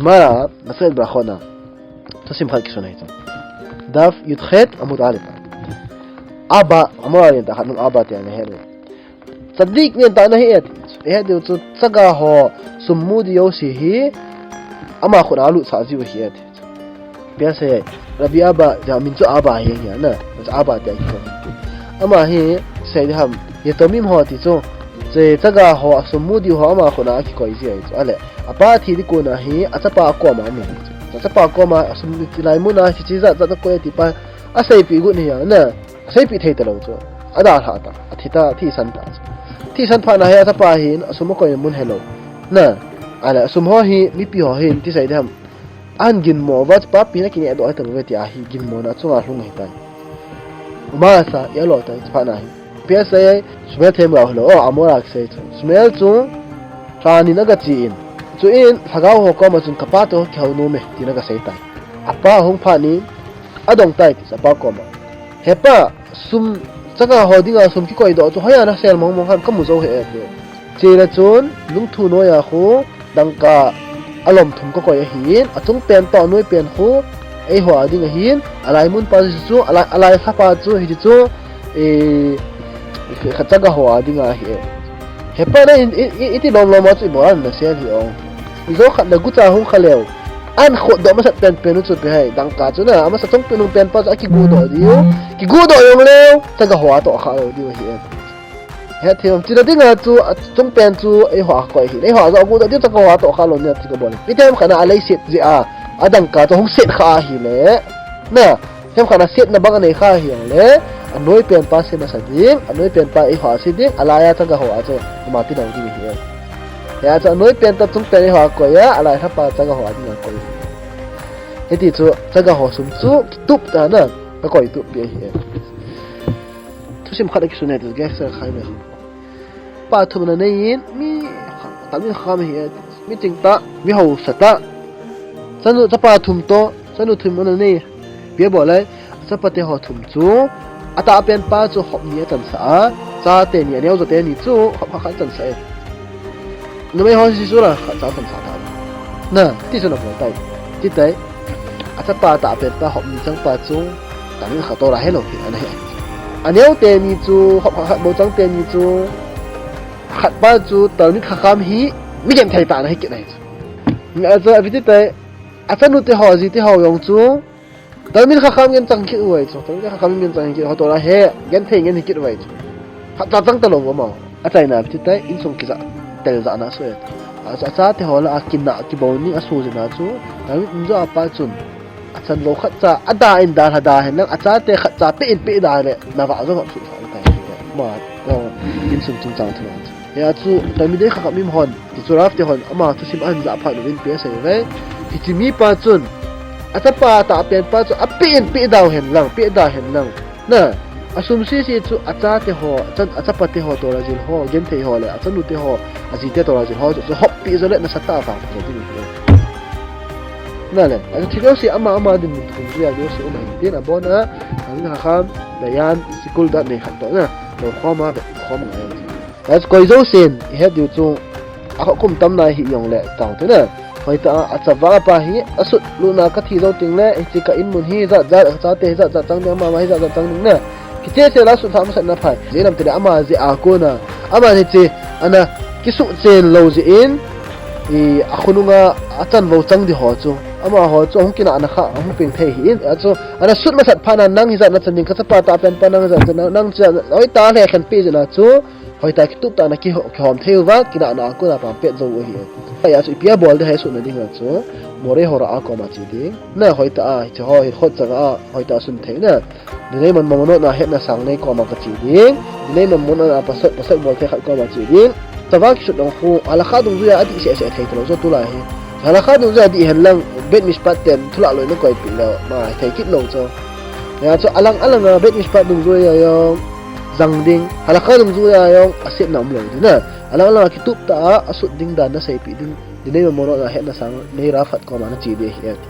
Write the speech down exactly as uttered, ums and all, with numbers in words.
Gemara, Masehet Berachot na. Thusim khat kisun ahi chu. Daf Yud Chet Amud Aleph. Abba, Amora len ta khat nung Abba tia nahet u. Tzadik len ta nahi et. Ihet diu chu chaga ho sum mu diu si hi ama khut a lut sah jiu hi et. Ipi asei, Rabbi Abba, ja min chu Abba hi hi na. Abba tia kikoi. Ama hi sei ding ham, Yetomim ho ti chu. Che chaga ho a sum mu diu ho ama khut a kikoi ji ahi chu. Ale, apa thi di kon a hi, achapa koma mu. Achapa koma a sum ti lai mun a, hichi jat jat a koi ti pa, aseipeh got hi na. Aseipeh thei talou chu. Adalha ta, athi ta, thisan ta chu. Thisan phat na hi achapa hin, asum akoi mun helou. Na, ale, asum ho hi, mipi ho hin, ti sei ding ham. Ahin ginmo uva, papi na kineh doh ahi talou ve tia hi, ginmo na chunga lhung ahitai. Masa, i alo tai, phat na hi. Ipi asei, Shmuel them gao helou, o, Amora kisei chu. Shmuel chu, lhan in aga che in. Chuin, lhagao ho koma chun kapa toh kihou nom e, tin aga sei tai. Apa hung phat in, adong tai, ti apa koma. He pa, sum, chaga ho dinga sum kikoi doh chu, hoiya nasel mong mong ham kamu jou hih e, ti. Chule chun, lungthu noiya khu, dangka alom thum kakoi ahin, achung pen toh anoi pen khu, eiho a ding ahin, alai mun pa chu, alai, alai lha pa chu, hichu, e, kha chaga ho a dinga ahi e. He pa na in, i, i, iti lom lom a chu ibol a nasel hi ong. Ijo khat le gucha hung kha leu. Ahin khot doh masat pen pen u chu ipi ham, dangka chu na, amasa chung pen hung pen pa chu akigu doh diu. Kigu doh jong leu, chaga ho a toh kha lou diu ahi e. Hethem, chule dinga chu, achung pen chu, eiho a koi hi. Eiho a jo gu doh diu chaga ho a toh kha lou ni ti kabol. Ipi them khat na alei set jeh a, adangka chu hung set kha ahile. Na, them khat na setna bang anei kha ahile. Anoi pen pa se masa ding, anoi pen pa eiho a se ding, alai a chaga ho a chu, ama ti dau ding ahi e. Hia chu anoi pen toh chung pen eiho a koi a, alai lha pa chaga ho a dinga koi. Hiti chu, chaga ho sum chu, kitup ta na, kakoi tup pi ahi e. Thusim khat akisun e, tu ge sel khai me. Pa thum ana nei in, mi kha, Talmid Chacham ahi e, mi ching tah, mi hausa tah. Chanu, chapa thum toh, chanu thum ana nei. Ipi abol em, chapa te ho thum chu, atah pen pa chu hop ni achansah a, chate ni, aneo jo teni chu hop khat khat achansah e. Numei ho si sura khat cha achansah ta. Na, ti chu ana bol tai. Ti tai. Achapa tah pen pa hop ni chang pa chu, Talmid Chacham Torah helou hi ana hi. Aneo teni chu, hop khat khat bou chang teni chu, khat pa chu, Talmid Chacham hi, mi genthei tah ana hi kit ahi chu. Achu, ipi ti tai, achanu te ho, aji te ho jong chu, Talmid Chacham genchang kit u ahi chu. Talmid Chacham genchang kit, ho Torah he, genthei ngen hi kit u ahi chu. Khat cha chang talou amaho. Achaina ipi ti tai, insung kija, tel jana asoh e. Achu, achate ho lah a kinah, kibol ning asoh jeh a chu, Talmid in jo a pa chun, achan lou khat cha, ada in dalha da hen lang, achate khat cha, pe in pe da le, na vah jo vah suh sa tai. Ma, o, insung chungchang thu lang chu. Hia chu, Talmidei Chachamim hon, Ti chu Rav te hon ama thusim ahin jah phat uvin ipi asei uve. Hiche mi pa chun, achapa tah pen pa chu ape in pe dau hen lang, pe da hen lang. Na, asum sese chu achate ho, achan, achapa te ho Torah jil ho, genthei ho le, achanu te ho, aji te Torah jil ho chu, chu hop pi jo le nasatah a vang jo ding ahi. Na le, achu thil jouse ama, ama dinmun thum jui a jouse um ahi. Tin abon a, Talmid Chacham, Dayan, Shikul Da'at nei khat toh na, lou khom a, vet khom ngai. Achu koi jousen, ihet diu chu, akhoh kum tam nai hih jongle, tao te na. Hoitah a, achapa pa hi, asut lutna kathi jou tengle, hiche ka in mun hi, jat jat, kachate hi, jat jat chang ding, ama, ama hi, jat jat chang ding na. Kiche se la sut lhah masat na phai. Jeh inem itile ama jeh a kona. Ama hiche, ana, kisuh chen lou jeh in, i, akhonunga, achan vou chang di ho chu. Amaho chu, ahung kinahna kha, ahung peng thei hih in, achu, ana sut masat phat na nang hijat na chan ding, kachapa tah pen pa nang hijat na, nang chu, hoitah a lhekhen peh jeh na chu, Hoitah kitup tah a na kiho-, kihom thei uva, kinahna a kona pan pet jou u ahi. Hijeh a chu ipi abol ding ham sutna dinga chu, Moreh Hora'ah koma che ding. Na hoitah a, hiche ho, hilkhot chang a, hoitah a sun thei na. Divrei Mamonot na hetna sang nei koma kache ding. Divrei Mamonot na pasal, pasal bol thei khat koma che ding. Achava kisut dong khu, halakha dungjuiya adih seh seh thei talou chu tulai hi. Halakha dungjuiya adih hen lang, Bet Mishpat ten, thulah lou in akoipeh leu, ma, thei kit lou chu. Hijeh a chu alang alanga Bet Mishpat dungjuiya jong, jang ding, halakha dungjuiya jong, asetna umlou ding na. Alang alanga kitup tah a, asut ding dan naseipeh ding, Divrei Mamonot na hetna sang, nei Rav khat koma nache ding ahi ati.